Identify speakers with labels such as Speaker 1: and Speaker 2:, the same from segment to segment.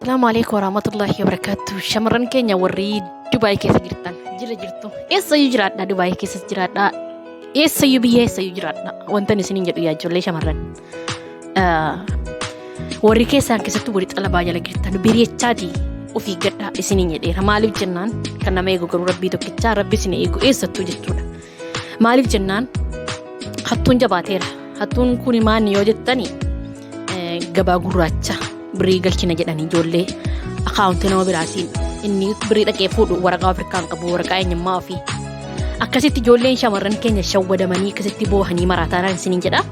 Speaker 1: Asalaamu alaikum warahmatullahi wabarakatuh. Shamarran keenya warri Dubaay keessa jirtan jira jirtu. Eessayyuu jiraadha, Dubaay keessas jiraadha. Eessayyuu biyya eessayyuu jiraadha. Wanta ani isiniin jedhu yaa ijoollee shamarran. Warri keessaan keessattuu warri xalabaa jala jirtan birichaati ofii gadhaa isiniin jedheera. Maaliif jennaan kan nama eegu garuu rabbii tokkichaa, rabbi isin eegu eessattuu jechuudha. Maaliif jennaan hattuun jabaateera. Hattuun kun maanni yoo jettani, gabaa gurraacha birrii galchina jedhanii ijoollee akaawuntii nama biraatiin inni birrii dhaqee fuudhu waraqaa Afrikaan qabu, waraqaa eenyummaa ofii. Akkasitti ijoolleen shamarran keenya shawwadamanii akkasitti boohanii maraataadhaan isiniin jedha.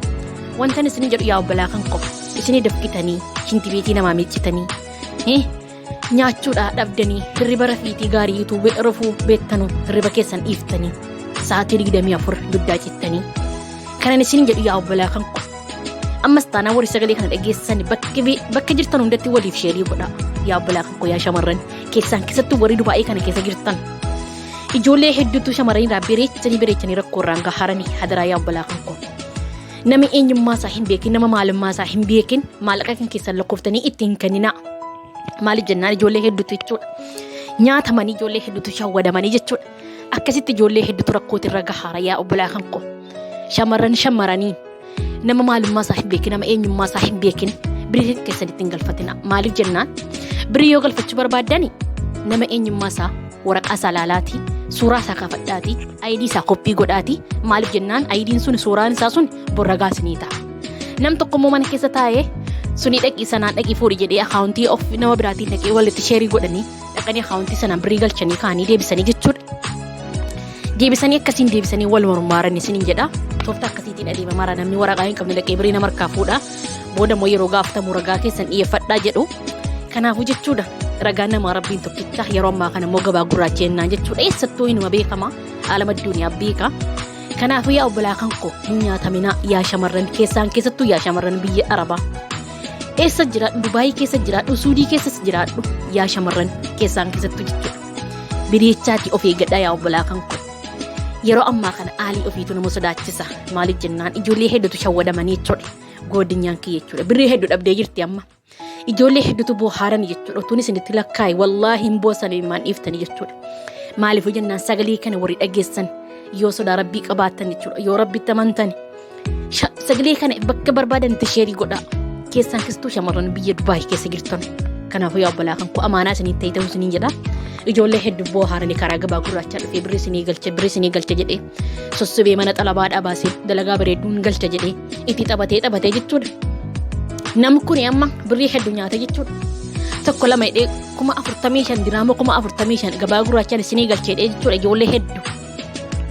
Speaker 1: Wanta isiniin jedhu yaa obbolaa kan qofa isinii dafqitanii shintibeetii namaa miiccitanii nyaachuudhaa dhabdanii, hirriba rafiitii gaarii utuu rafuu beektanu hirriba keessan dhiiftanii sa'aatii 24 dugdaa cittanii. Kanan isiniin jedhu yaa obbolaa kan qofa. Ammas taanaan warri sagalee kana dhageessan bakka jirtan hundatti waliif share godha. Yaa obbolaa kan koo, yaa shamarran keessaan keessattuu warri Dubaa'ee kana keessa jirtan. Ijoollee hedduutu shamarran irraa bareechanii bareechanii rakkoo irraan gaharanii. Hadaraa yaa obbolaa kan koo. Nama eenyummaa isaa hin beekin, nama maalummaa isaa hin beekin maallaqa kan keessan lakkooftanii ittiin kenninaa. Maaliif jennaan ijoollee hedduutu jechuudha. Nyaatamanii, ijoollee hedduutu shawwadamanii jechuudha. Akkasitti ijoollee hedduutu rakkootirra gahaara yaa obbolaa kan koo. Shamarran shamaranii nama maalummaa isaa hin beekin, nama eenyummaa isaa hin beekin birii keessan ittiin galfatina. Maaliif jennaan birii yoo galfachuu barbaaddani nama eenyummaa isaa, waraqaa isaa laalaati, suuraa isaa kaafadhaati, ID isaa copy godhaati. Maaliif jennaan IDn sun, suuraan isaa sun borragaa isinii ta'a. Nam tokko immoo mana keessa taa'ee sunii dhaqii sanaan dhaqii fuudhi jedhee akaawuntii of nama biraatiin dhaqee walitti share godhanii dhaqanii akaawuntii sanaan birrii galchanii kaanii deebisanii jechuudha. Deebisanii akkasiin deebisanii wal mormaaran isiniin jedha. Tooftaa akkasiitiin adeemamaara, namni waraqaa hin qabne dhaqee birrii nama harkaa fuudha. Booda immoo yeroo gaafatamu ragaa keessan dhiyeeffadhaa jedhu. Kanaafuu jechuudha, ragaa namaa rabbiin tokkicha. Yeroo ammaa kana immoo gabaa gurraacha jennaan jechuudha. Eessattuu inuma beekama. Alama addunyaa beeka. Kanaafuu yaa obbolaa kan koo, hin nyaataminaa yaa shamarran keessaan keessattuu yaa shamarran biyya Arabaa. Eessa jiraadhu, Dubaayii keessa jiraadhu, Suudii keessas jiraadhu, yaa shamarran keessaan keessattuu jechuudha. Biriichaati of eeggadhaa yaa obbolaa kan koo. Yeroo ammaa kana aalii ofiitu nama sodaachisa. Maaliif jennaan ijoollee hedduutu shawwadamanii jechuudha. Goodinyaan kiyya jechuudha. Birrii hedduu dhabdee jirti amma. Ijoollee hedduutu boohaaran jechuudha. Utuun isinitti lakkaa'e wallaahi hin boosan, imimmaan dhiiftanii jechuudha. Maaliif jennaan sagalee kana warri dhageessan yoo sodaa rabbii qabaattan jechuudha. Yoo rabbitti amantan sagalee kana bakka barbaadanitti share godhaa. Keessaan keessattuu shamarran biyya Dubaay keessa jirtan. Kanaafuu yaa obbolaa kan koo, amaanaa isinitti ta'e ta'uu isiniin jedha. Ijoollee hedduu boohaaranii karaa gabaa gurraachaa dhufee birrii isinii galche, birrii isinii galche jedhee sossobee mana xalabaadhaa baasee dalagaa bareedduun galcha jedhee itti taphatee taphatee jechuudha. Namni kun amma birrii hedduu nyaata jechuudha. Tokko lama hidhee 45,000 diraama, 45,000 gabaa gurraachaan isinii galchee jechuudha ijoollee hedduu.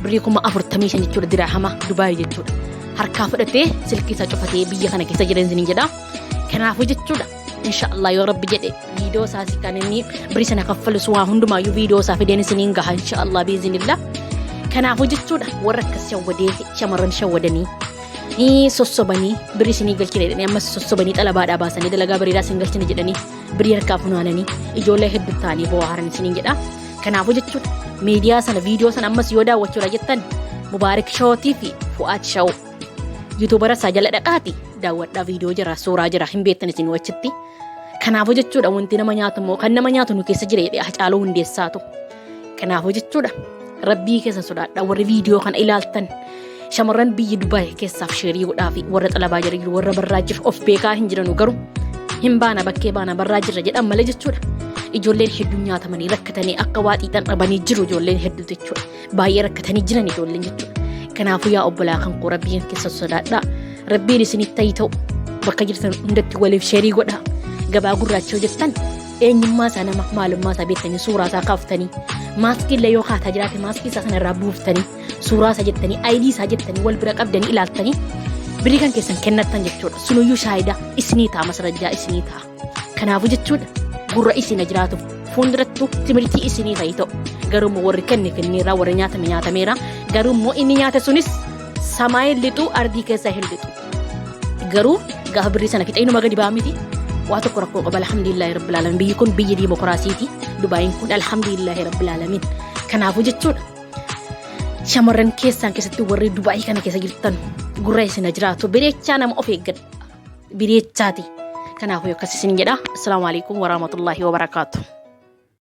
Speaker 1: Birrii 45,000 jechuudha, diraahama Dubaay jechuudha. Harkaa fudhatee silkii isaa cufatee biyya kana keessa jiran isiniin jedha. Kanaafuu jechuudha, inshaallah yoo rabbi jedhe viidiyoo isaas kan inni birrii sana kaffalus waa hundumaayyuu viidiyoo isaa fideen isiniin gaha inshaallah biizinillah. Kanaafuu jechuudha, warra akkas shawwadee shamarran shawwadanii sossobanii birrii isinii galchine jedhanii, ammas sossobanii xalabaadhaa baasanii dalagaa bareedaa isin galchine jedhanii birrii harkaa funaananii ijoollee hedduu ta'anii bo'aaran isiniin jedha. Kanaafuu jechuudha, miidiyaa sana, viidiyoo sana ammas yoo daawwachuudha jettan, Mubaarik Shootii fi Fu'aad Shawoo YouTubera isaa jala dhaqaati daawwadhaa. Viidiyoo jira, suuraa jira, hin beektan isin achitti. Kanaafuu jechuudha, wanti nama nyaatu immoo kan nama nyaatu nu keessa jira jedhee Hacaaluu Hundeessaatu. Kanaafuu jechuudha, rabbii keessan sodaadha. Warri viidiyoo kana ilaaltan shamarran biyya Dubaay keessaaf share godhaa fi warra xalabaa jira jiru, warra barraa jiru of beekaa hin jiranu, garuu hin baana bakkee baana barraa jirra jedhan malee jechuudha. Ijoolleen hedduun nyaatamanii rakkatanii akka waa xiixan dhabanii jiru ijoolleen hedduu jechuudha. Baay'ee rakkatanii jiran ijoolleen jechuudha. Kanaafuu yaa obbolaa kan koo, rabbiin keessa sodaadhaa. Rabbiin isinitti ta'i ta'u bakka jirtan hundatti waliif share godhaa. Gabaa gurraacha hojjettan eenyummaa isaa, nama maalummaa isaa beektanii suuraa isaa kaaftanii, maaskii illee yoo kaataa jiraate maaskii isaa sana irraa buuftanii, suuraa isaa jettanii, ID isaa jettanii wal bira qabdanii ilaaltanii birrii kan keessan kennattan jechuudha. Sunuyyuu shaayidaa isinii ta'a, masarajjaa isinii ta'a. Kanaafuu jechuudha, gurra isin jiraatu fuuldurattu timirtii isinii ta'i ta'u. Garuu immoo warri kenne kenneera, warri nyaatame nyaatameera. Garuu immoo inni nyaate sunis samaa hin lixu, ardii keessa hin lixu. Garuu gaafa birrii sana fixee inuma gadi ba'a miti. Waa tokko rakkoo qaba, alhamdulillahi rabbil alamin. Biyyi kun biyya diimokiraasiiti. Dubaayin kun alhamdulillahi rabbil alamin. Kanaafuu jechuudha, shamarran keessaan keessatti warri Dubaayii kana keessa jirtan gurra isin jiraatu. Bireechaa nama of eeggadha. Bireechaati. Kanaafuu akkas isin jedha. Assalaamu alaikum warahmatullaahi wabarakaatu.